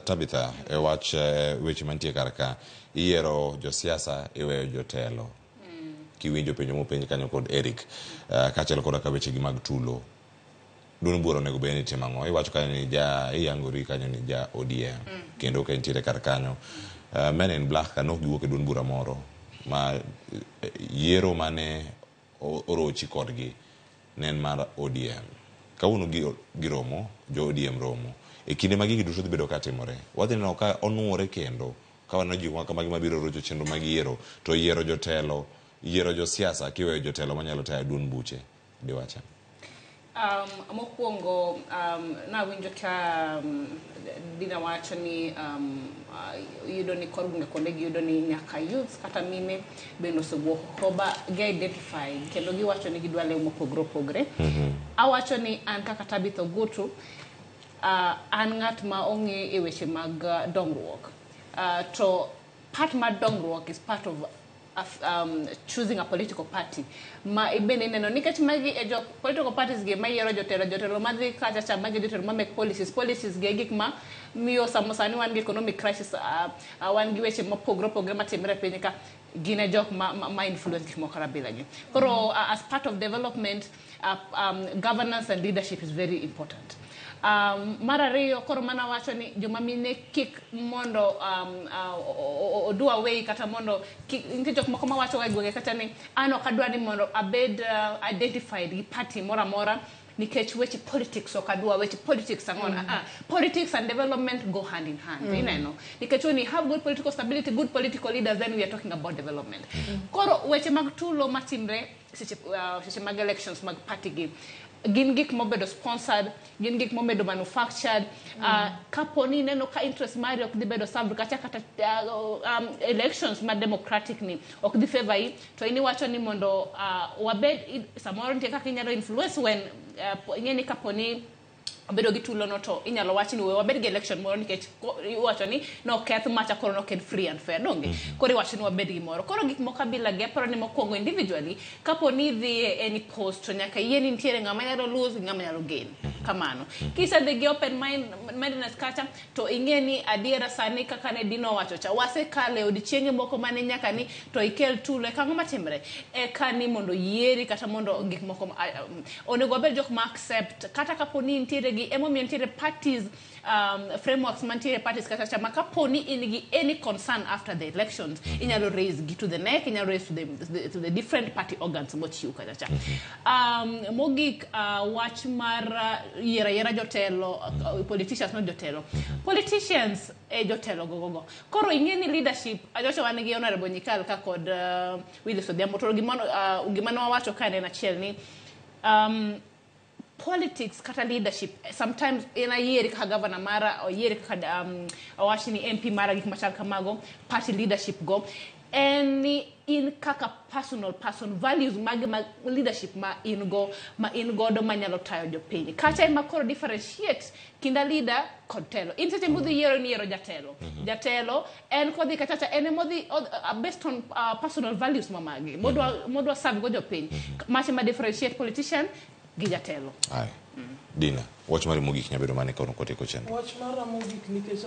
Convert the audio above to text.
Tabitha, e wach weche mantie kar ka, iyiero josiasa, iweyo jotelo. Kiwinjo penjo mopenj kanyo kod Eric, kaachiel koda ka weche gi mag tulo. Duond bura onego bed ni timo ang'o? Iwacho kanyo ni ja iyangori kanyo ni ja ODM. Kendo ka intiere kar kanyo. Men in Black ka nok giwuok e duond bura moro ma yiero mane orochi kodgi ne en mar ODM. Kawuono giromo, jo ODM romo. E kinde ma gigi duto dhi bedo ka timore, wadhi neno ka onuore kendo ka waneno ji kamagi mabiro rocho chenro mag yiero, to yiero jotelo, yiero josiasa kiweyo jotelo manyalo tayo duond buche. Diwacha. Mokwongo, nawinjo ka Dina wacho ni iyudo ni kor gwenge kuonde giyudo ni nyaka youths kata mine bende osewuok oko ba gi identify kendo giwacho ni gidwa lew mopogore opogore. Awacho ni an kaka Tabitha Ogutu, an ng'at ma ong'e e weche mag dongruok. To part mar dongruok is part of choosing a political party ma bende ineno nikech magi e jo political parties gi mayiero jotelo, jotelo madhi kacha cha, magi jotelo ma make policies, policies gi e gik ma miyo samo sani wan gi economic crisis, wan gi weche mopogore opogore matimre e piny ka, gin e jok ma influence gik moko kabila gi. Koro as part of development, governance and leadership is very important. Mar ariyo, koro mana wacho ni joma mine kik mondo odu away kata mondo nitie jok moko mawacho ga e gwenge kata ni an ok adwa ni mondo abed identified gi party moro amora nikech weche politics ok adwa, weche politics ang'o. Politics and development go hand in hand. Ineno nikech when you have good political stability, good political leaders, then we are talking about development. Koro weche mag tulo matimre seche mag elections mag party gi gin gik mobedo sponsored, gin gik mobedo manufactured. Kapo ni ineno ka interest mari ok dhi bedo served kacha kata elections ma democratic ni ok dhi favor i, to in iwacho ni mondo wabed samoro nitie kaka inyalo influence when ing'e ni kapo ni obedo gi tulo no, to inyalo wach ni we wabed gi election moro nikech iwacho ni noketh macha, koro nok en free and fair, donge? Koro iwacho ni wabed gi moro. Koro gik moko kabila gi, aparo ni mokwongo individually, kapo ni idhi e any post, to nyaka yie ni nitiere ng'ama nyalo lose gi ng'ama nyalo gain. Kamano kisedhi gi open mindedness kacha, to ing'e ni adiera sani kaka ne Dino owacho cha, wasekale odiochienge moko mane nyaka ni to ikel tulo eka ang'o matimre eka ni mondo yieri kata mondo gik moko onego wabed jok ma accept kata kapo ni nitiere gi emomiyo nitiere parties, frameworks mantiere parties kata cha ma kapo ni in gi any concern after the elections, inyalo raise gi to the NEC, inyalo raise to the different party organs mochiw kata cha. Mogik, wach mar yiero ayiera jotelo, politicians, not jotelo, politicians e jotelo gogogo. Koro ing'e ni leadership ajocha wan gi Honorable Nyikal ka kod Willis Odhiambo, to gima ne wawacho ka ne en achiel ni politics kata leadership sometimes en ayieri kaka governor mara, oyieri kaka awach ni MP mara, gik machal kamago, party leadership go en ni in kaka personal person, values mage mag leadership ma in godo manyalo tayo jopiny kacha ema koro differentiate kinda leader kod telo. In seche modhi yiero ni yiero jatelo, jatelo en kodhi kachacha en emodhi based on personal values mamagi modwa serve go jopiny mache ma differentiate politician gi jatelo. Aya. Dina, wach mari mogik nyabedo mane kono kotieko chenro? Wach mara mogik nikech